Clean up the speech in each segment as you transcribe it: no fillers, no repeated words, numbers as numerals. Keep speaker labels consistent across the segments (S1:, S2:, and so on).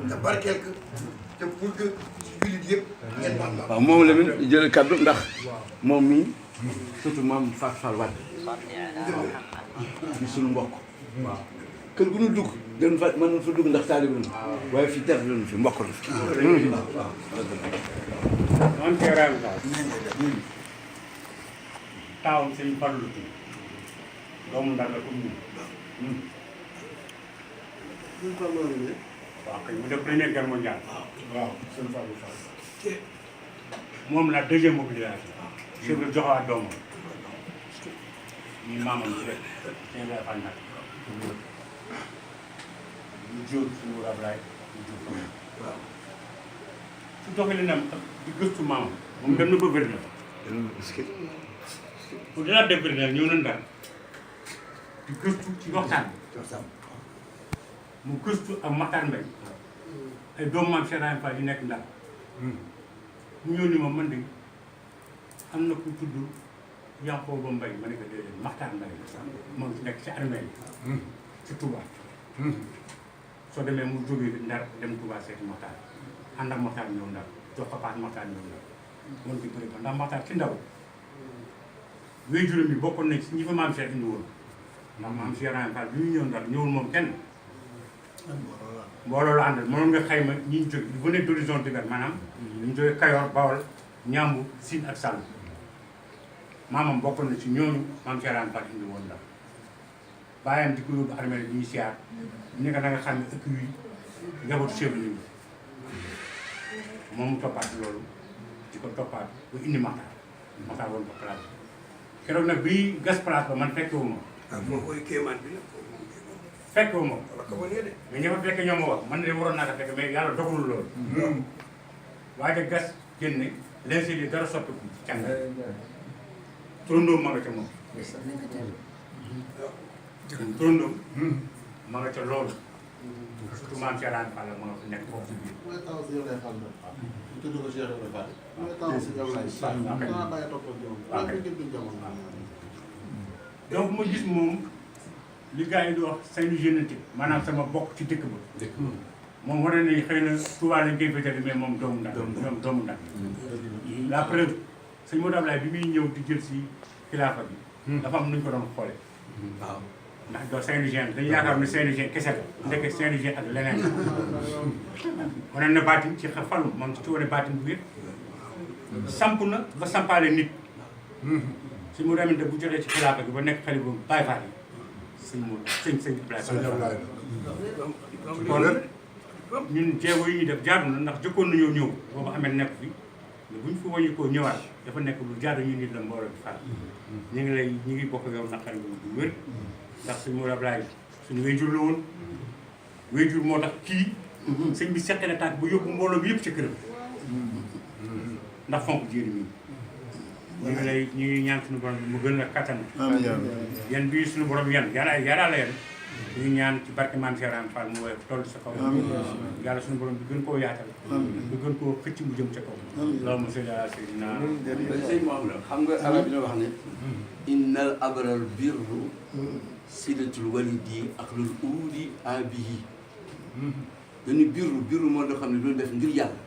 S1: te barkeel ko te pour que jullit yëpp ngeen baal ma.
S2: waaw moom la ñu jël kaddu ndax moom mii surtout maam Fatou Fall Wade di suñu mbokk. waaw kër gu ñu dugg dañu fa mën nañu fa dugg ndax taalibe lañu waaye fii ter lañu fi mbokk la fi.
S3: man Thierno Fall. taawam sëñ Fallou Tine doomu Ndar la comme ñun. waaw kay mu def première guerre mondiale. waaw sëñ Fallou Fall. moom la deuxième mobilisation. chef de joxawaat doomam. ñu maamam ci rek. sëñ Ibrahima Fall nag. ñu jóor suñu Ablaye ñu jóor commune. waaw su doxalinam ak di gëstu maamam. moom dem na ba wér na. pour dinaa def wér na ñëw na Ndar di gëstu ci waxtaan bi. mu gëstu ak Makhtar Mbaye ay doomu maam Cheikh Ibrahima Fall yi nekk Ndar mu ñëw ni ma man de am na ku tudd Yankhoba Mbaye ma ne ko déedéet Makhtar Mbaye moom ci nekk ci armée yi ci Touba soo demee mu jógee Ndar dem Touba seeti Makhtar ànd ak Makhtar ñëw Ndar jox ko paas Makhtar ñëw Ndar moom di bëri ba ndax Makhtar ci ndaw wéy juróom yi bokkoon nañ ci ñi fa maam Cheikh indi woon ndax maam Cheikh Ibrahima Fall bi ñu ñëw Ndar ñëwul moom kenn mbooloo la àndal mënoon nga xayma ñi ñu jóge bu ne d'horizon divers maanaam ñu jóge Kayor Bawol Ñambur Sine ak Saloum maamam bokkoon na ci ñooñu maam Cheikh Ibrahima Fall indi woon Ndar bàyyam di ko yóbbu armée bi ñuy siyaar ñu ne ko da nga xam ne ëkk wi njabootu chef li moom mu toppaat loolu di ko toppaat ba indi Makhtar woon ko place keroog nag bi gas place ba man fekkewu ma
S1: moo koy kéemaan bi nag.
S3: fekkewu ma
S1: wala ko wane de.
S3: mais ña fa fekke ñoo ma wax man de waroon naa ko fekk mais yàlla dogalul loolu. waaye de gas génne lensi li dara soppiku ci càng. turandoom ma nga ca moom. turandoom ma nga ca loolu. surtout maam Cheikh Ibrahima Fall ma nga fa nekk foofu ci biir.
S4: mooy taw si yow lay xam ne. tudd ko Cheikh Ibrahima Fall. mooy taw si yow lay. waaw bàyyi topp ak ñoom. waaw kay
S3: donc ma gis moom li gars yi di wax seen génétique maanaam sama bokk ci dëkk ba. moom war nañu xëy na Touba lañ koy féetee mais moom doomu Ndar. ñoom doomu Ndar. la preuve sëñ Modou Ablaye bi muy ñëw di jël si xilaafa bi. dafa am nu ñu ko doon xoolee. waaw ndax doo Saint-Louisien dañu yaakaar ne Saint-Louisien kese la. ndeke Saint-Louisien ak leneen. wane na baatin ci falu moom ci wane baatin bu wér. samp na ba sampaale nit. sëñ Modou Aminta bu jotee ci xilaafa bi ba nekk xale boobu Baye Fall yi sëñ Modou sëñ Ablaye kon ñun jéego yi ñuy def jaadu na ndax jëkkoon nañoo ñëw boobu amee nekk fi mais bu ñu fa wàññi koo ñëwaat dafa nekk lu jaadu ñu nit la mbooloo bi Fall ñu ngi bokk yow naqar bu wér ndax sëñ Modou Ablaye suñu wéyjur la woon wéyjur moo tax kii sëñ bi seqe na tànk bu yóbbu mbooloo bi yëpp ci këram ndax fonk jéeri mi ñu ngi ñaan suñu borom bi mu gën a kattan yan bii suñu borom yan yaraa la yan ñu ngi ñaan ci barke maam Cheikh Ibrahima Fall mu woyof toll sa kaw yàlla suñu borom bi gën koo yaatal bi gën koo xëcc mu jëm ca kaw loolu mo sëñ Seydina
S2: sëñ moom la xam nga arab bi na wax ne innal abrar birru silatul walidi ak lul uudi abihi dañu birru moo doo xam ne loolu def ngir yàlla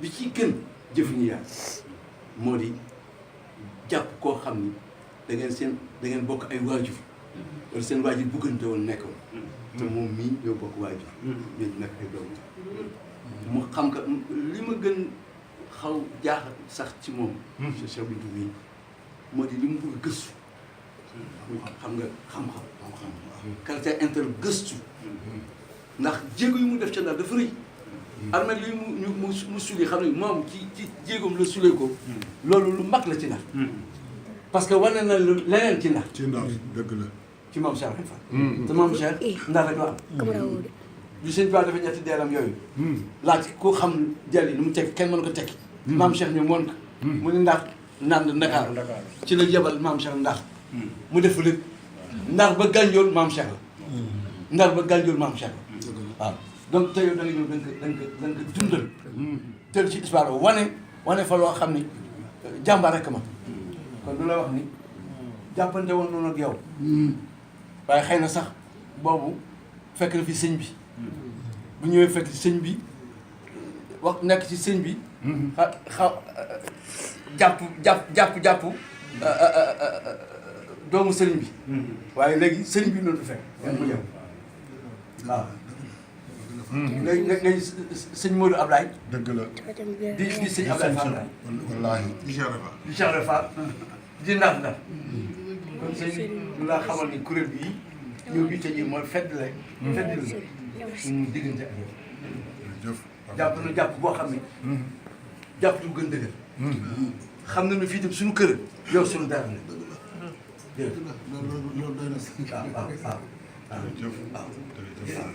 S2: bi ci gën jëf ñu yàlla moo di jàpp koo xam ni da ngeen bokk ay waajur wala seen waajur buggante woon nekkoon te moom mii ñoo bokk waajur ñoo nekk ay doomu mu xam ka li ma gën xaw jaaxal sax ci moom Cheikh Bintou mii moo di li mu bëgg gëstu xam nga xam-xam caractère inter gëstu ndax jéego yi mu def ca Ndar dafa rëy armée li mu sulee xam ne moom ci jéegoom la sulee ko loolu lu mag la ci Ndar parce que wane na leneen ci Ndar
S4: dëgg la.
S2: ci maam Cheikh Ibrahima Fall te maam Cheikh Ndar rek la am bi sëñ Ba dafa ñetti deelam yooyu laaj ku xam jël yi nu mu tekki kenn mën ko tekki maam Cheikh ñu moon ko mu ne Ndar nand Ndakaar ci la yebal maam Cheikh Ndar mu def lépp Ndar ba Gànjool maam Cheikh la Ndar ba Gànjool maam Cheikh la waaw donc te yow da nga ñëw da nga ko dundal teel ci histoire wane fa loo xam ni jàmbaar rek ma kon du la wax ni jàppante woon noonu ak yow waaye xëy na sax boobu fekk na fi sëñ bi bu ñëwee fekk sëñ bi wax nekk ci sëñ bi. jàpp doomu sëriñ bi. waaye léegi sëriñ bi noonu fekk. yaa ngi ñëw waaw. léegi sëñ Modou Ablaye.
S1: dëgg la.
S2: di sëñ Ablaye Fall.
S1: wallaahi.
S2: di Cheikh Ibra Fall. di Ndar Ndar. kon sëñ bi ñu laa xamal ni kuréel bii ñëw bi tey jii mooy fedd la. fedd la suñu diggante ak yow. jàpp na jàpp boo xam ne. jàpp du gën dëgër. xam na ne fii tam suñu kër yow suñu dara la. jërëjëf
S4: loolu doy na.
S2: waaw waaw waaw.
S1: jërëjëf.